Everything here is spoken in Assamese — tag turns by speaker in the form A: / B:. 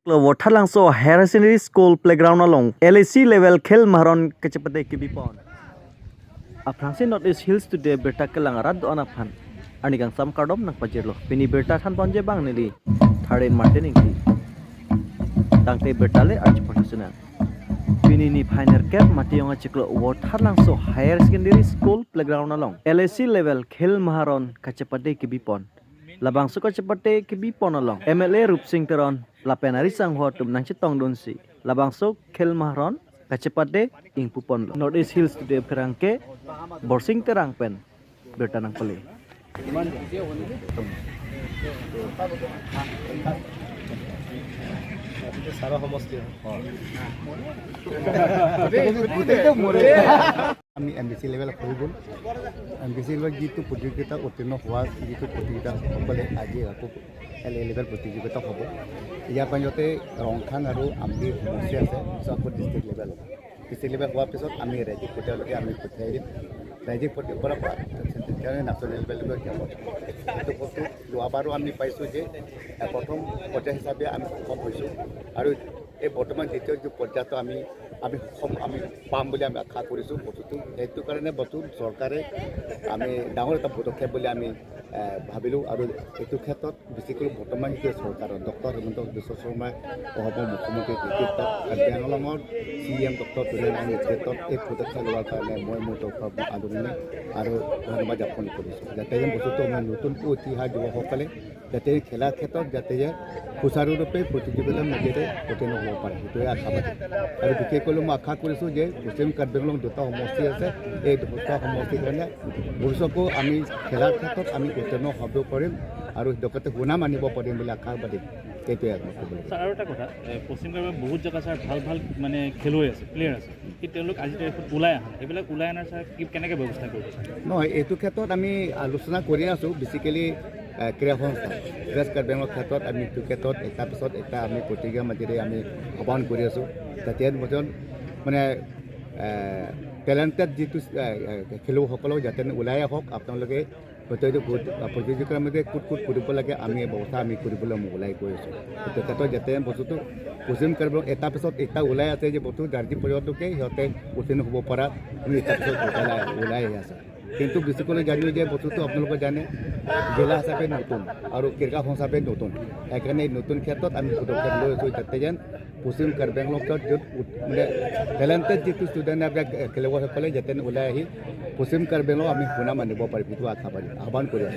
A: Tharlangso Higher Secondary School playground along LAC level khel maharon kachepate kibipon. Aprangsi North East Hills Today berta kelang arad do anaphan. Ani gang sam kardom nang pajirlo. Pini berta than ponje bang nili. Thare Martin ingki. Tangte bertale arch professional. Pini ni final cap mati yonga chiklo Tharlangso Higher Secondary School playground along LAC level khel maharon kachepate kibipon. Labang suka cepate kibipon along MLA Rup Singh Teron lapen ari sang hua tum nang chitong don si labang so khel maharon kachepate ing pupon lo North East Hills Today kerangke borsing terang pen bertanang pele.
B: আমি এম বি চি লেভেল হৈ গ'ল। এম বি চি লেভেল যিটো প্ৰতিযোগিতা উত্তীৰ্ণ হোৱা যিটো প্ৰতিযোগিতাসকলে আজি আকৌ এল এ লেভেল প্ৰতিযোগিতা হ'ব। ইয়াৰ মাজতে ৰংখাং আৰু আমলি সমষ্টি আছে, পিছত আকৌ ডিষ্ট্ৰিক্ট লেভেল হ'ব। ডিষ্ট্ৰিক্ট লেভেল হোৱাৰ পিছত আমি ৰাজ্যিক পৰ্যায়লৈকে আমি পঠিয়াই দিম। ৰাজ্যিক পৰ্যায়ৰ পৰা তেতিয়াহ'লে নেশ্যনেল লেভেললৈকে যাব। এইটো বস্তু যোৱাবাৰো আমি পাইছোঁ যে প্ৰথম পৰ্যায় হিচাপে আমি সক্ষম হৈছোঁ আৰু এই বৰ্তমান দ্বিতীয় যিটো পৰ্যায়টো আমি সক্ষম আমি পাম বুলি আমি আশা কৰিছোঁ বস্তুটো। সেইটো কাৰণে বস্তু চৰকাৰে আমি ডাঙৰ এটা পদক্ষেপ বুলি আমি ভাবিলোঁ। আৰু এইটো ক্ষেত্ৰত বেছিকৈ বৰ্তমান যিটো চৰকাৰৰ ডক্টৰ হিমন্ত বিশ্ব শৰ্মাই অসমৰ মুখ্যমন্ত্ৰীৰ নেতৃত্বত আৰু বেংগলৰ চি এম ডক্টৰ বীৰেন নেতৃত্বত এই পদক্ষেপ লোৱাৰ কাৰণে মই মোৰ তৰফৰ পৰা আদৰণি আৰু ধন্যবাদ জ্ঞাপন কৰিছোঁ, যাতে এই বস্তুটো আমাৰ নতুনকৈ উঠি অহা যুৱকসকলে যাতে খেলাৰ ক্ষেত্ৰত যাতে সুচাৰুৰূপে প্ৰতিযোগিতাৰ মাজেৰে উত্তীৰ্ণ হ'ব পাৰে, সেইটোৱে আশাবাদী। আৰু বিশেষকৈ মই আশা কৰিছোঁ যে পশ্চিম কাৰ্বি আংলং দুটা সমষ্টি আছে, এই দুটা সমষ্টিৰ কাৰণে ভৱিষ্যতো আমি খেলাৰ ক্ষেত্ৰত আমি উত্তীৰ্ণ হ'ব পাৰিম আৰু লগতে সুনাম আনিব পাৰিম বুলি আশাবাদী। সেইটোৱে আৰু মই ক'বলৈ।
C: ছাৰ, আৰু এটা কথা, পশ্চিম কাৰ্বি বহুত জেগা ছাৰ ভাল ভাল মানে খেলুৱৈ আছে, প্লেয়াৰ আছে, কিন্তু তেওঁলোক আজিৰ তাৰিখত ওলাই অহা নাই। এইবিলাক ওলাই অনাৰ ছাৰ কি কেনেকৈ ব্যৱস্থা কৰিব?
B: নহয়, এইটো ক্ষেত্ৰত আমি আলোচনা কৰি আছোঁ। বেচিকেলি ক্ৰীড়া সংস্থা ৱেষ্ট কাৰ্বি আংলঙৰ ক্ষেত্ৰত আমি এইটো ক্ষেত্ৰত এটা পিছত এটা আমি প্ৰতিক্ৰিয়াৰ মাজেৰে আমি আহ্বান কৰি আছোঁ, যাতে এজন মানে টেলেণ্টেড যিটো খেলুৱৈসকলক যাতে ওলাই আহক। আপোনালোকে প্ৰতিযোগিতাৰ মাজে ক'ত ক'ত কৰিব লাগে, আমি ব্যৱস্থা আমি কৰিবলৈ আমি ওলাই গৈ আছোঁ। সেইটো ক্ষেত্ৰত যাতে বস্তুটো পশ্চিম কাৰ্বি এটা পিছত এটা ওলাই আছে যে বস্তু ৰাজ্যিক পৰ্যায়লৈকে সিহঁতে উত্তীৰ্ণ হ'ব পৰা আমি এটা পিছত ওলাই আহি আছে। কিন্তু বেছিকৈ জানো যে বস্তুটো আপোনালোকে জানে, জিলা হিচাপে নতুন আৰু ক্ৰীড়া হিচাপে নতুন, সেইকাৰণে এই নতুন ক্ষেত্ৰত আমি পদক্ষেপ লৈ আছোঁ, যাতে যেন পশ্চিম কাৰ্বি আংলঙত য'ত মানে টেলেণ্টেড যিটো ষ্টুডেণ্ট খেলুৱৈসকলে যাতে ওলাই আহি পশ্চিম কাৰ্বি আংলং আমি সুনাম আনিব পাৰিম, সেইটো আশাবাদী আহ্বান কৰি আছোঁ।